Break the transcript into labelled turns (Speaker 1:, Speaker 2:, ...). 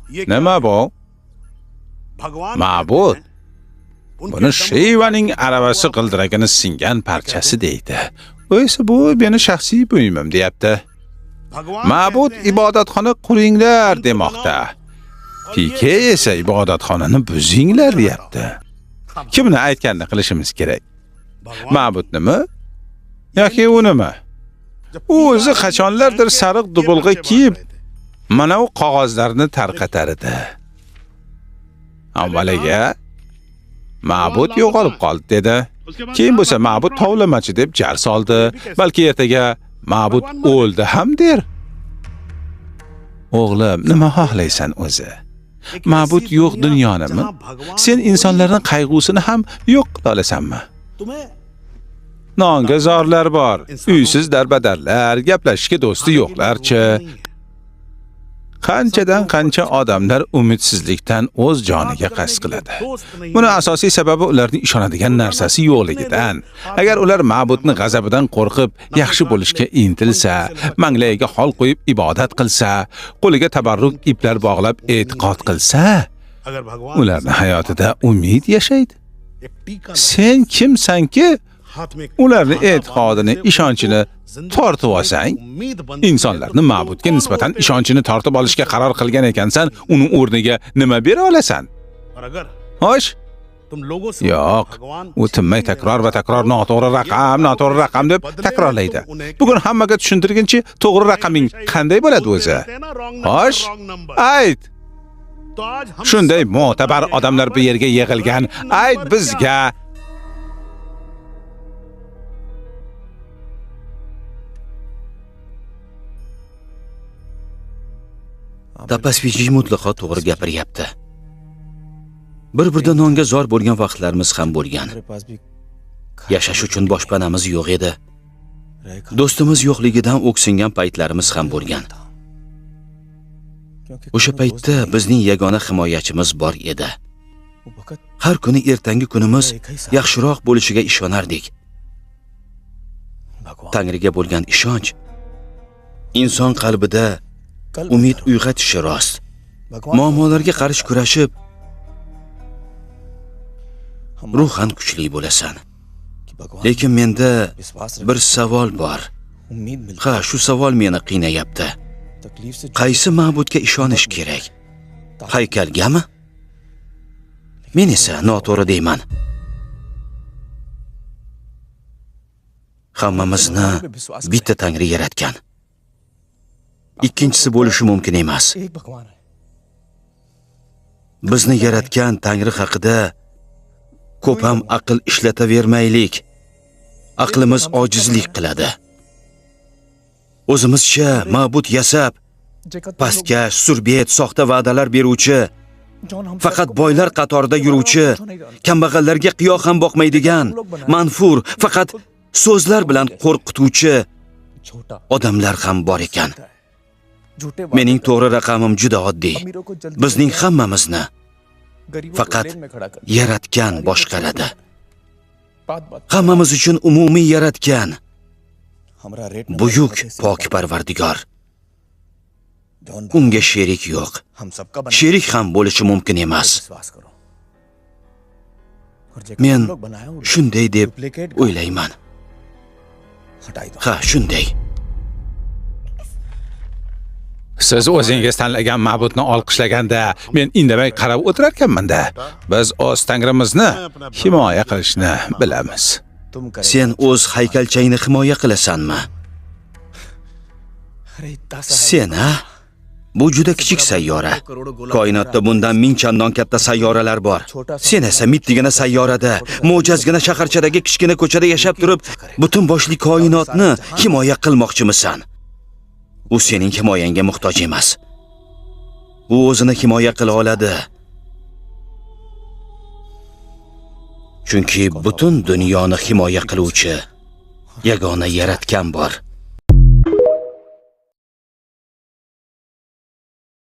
Speaker 1: Nima bu? Ma'bud. Buni Shivaning aravasi g'ildiragini singan parchasi deydi. U esa bu meni shaxsiy buyumim deyapti. Ma'bud ibodatxona quringlar demoqda. Pike esa ibodatxonani buzinglar deyapti. Kimni aytganini qilishimiz kerak? Ma'budnimi yoki unimi? U o'zi qachonlardir sariq dubulg'a kiyib, mana u qog'ozlarni tarqatar edi. Avvaliga ma'bud yo'qolib qoldi dedi. Keyin bo'lsa ma'bud tovlamachi deb jar soldi. Balki ertaga ma'bud o'ldi ham der. O'g'lim, nima xohlaysan o'zi? Ma'bud yo'q dunyonimi? Sen insonlarning qayg'usini ham yo'q qila olasanmi? Nonga zorlar bor, uysiz darbadarlar, gaplashishga do'sti yo'qlarchi. Qanchadan qancha odamlar umidsizlikdan o'z joniga qasd qiladi. Buni asosiy sababi ularning ishonadigan narsasi yo'qligidan. Agar ular ma'budni g'azabidan qo'rqib, yaxshi bo'lishga intilsa, manglayiga xol qo'yib ibodat qilsa, qo'liga tabarruk iplar bog'lab e'tiqod qilsa, ularning hayotida umid yashaydi. Sen kimsanki ularning e'tiqodini, ishonchini tortib olsang, insonlarni ma'budga nisbatan ishonchini tortib olishga qaror qilgan ekansan, uning o'rniga nima bera olasan? Xo'sh? Yo'q, u tinmay takror va takror noto'g'ri raqam, noto'g'ri raqam deb takrorlaydi. Bugun hammaga tushuntirginchi, to'g'ri raqaming qanday bo'ladi o'zi? Xo'sh? Ayt. Shunday mo'tabar odamlar bu yerga yig'ilgan. Ayt bizga.
Speaker 2: Tapasviji mutlaqo to'g'ri gapiryapti. Bir-birda nonga zor bo'lgan vaqtlarimiz ham bo'lgan. Yashash uchun boshpanamiz yo'q edi. Do'stimiz yo'qligidan o'ksingan paytlarimiz ham bo'lgan. O'sha paytda bizning yagona himoyachimiz bor edi. Har kuni ertangi kunimiz yaxshiroq bo'lishiga ishonardik. Tangriga bo'lgan ishonch inson qalbida umid uyg'otishi rost. Muammolarga qarshi kurashib, ruhan kuchli bo'lasan. Lekin menda bir savol bor. Ha, shu savol meni qiynayapti. Qaysi ma'budga ishonish kerak? Haykalgami? Men esa noto'g'ri deyman. Hammamizni bitta Tangri yaratgan. Ikkinchisi bo'lishi mumkin emas. Bizni yaratgan Tangri haqida ko'p ham aql ishlatavermaylik. Aqlimiz ojizlik qiladi. O'zimizcha ma'bud yasab, pastkash, surbet, soxta va'dalar beruvchi, faqat boylar qatorida yuruvchi, kambag'allarga qiyo ham boqmaydigan, manfur, faqat so'zlar bilan qo'rqituvchi odamlar ham bor ekan. Mening to'g'ri raqamim juda oddiy. Bizning hammamizni faqat yaratgan boshqaradi. Hammamiz uchun umumiy yaratgan buyuk pok Parvardigor. Unga sherik yo'q. Sherik ham bo'lishi mumkin emas. Men shunday deb o'ylayman. Ha, shunday.
Speaker 1: Siz o'zingiz tanlagan ma'budni olqishlaganda men indamay qarab o'tirarkanman-da. Biz o'z Tangrimizni himoya qilishni bilamiz.
Speaker 2: Sen o'z haykalchangni himoya qilasanmi? Sen, ha? Bu juda kichik sayyora. Koinotda bundan ming chandon katta sayyoralar bor. Sen esa mittigina sayyorada, mo'jazgina shaharchadagi kichkina ko'chada yashab turib, butun boshli koinotni himoya qilmoqchimisan? U sening himoyangga muhtoj emas. U o'zini himoya qila oladi. Chunki butun dunyoni himoya qiluvchi yagona yaratgan bor.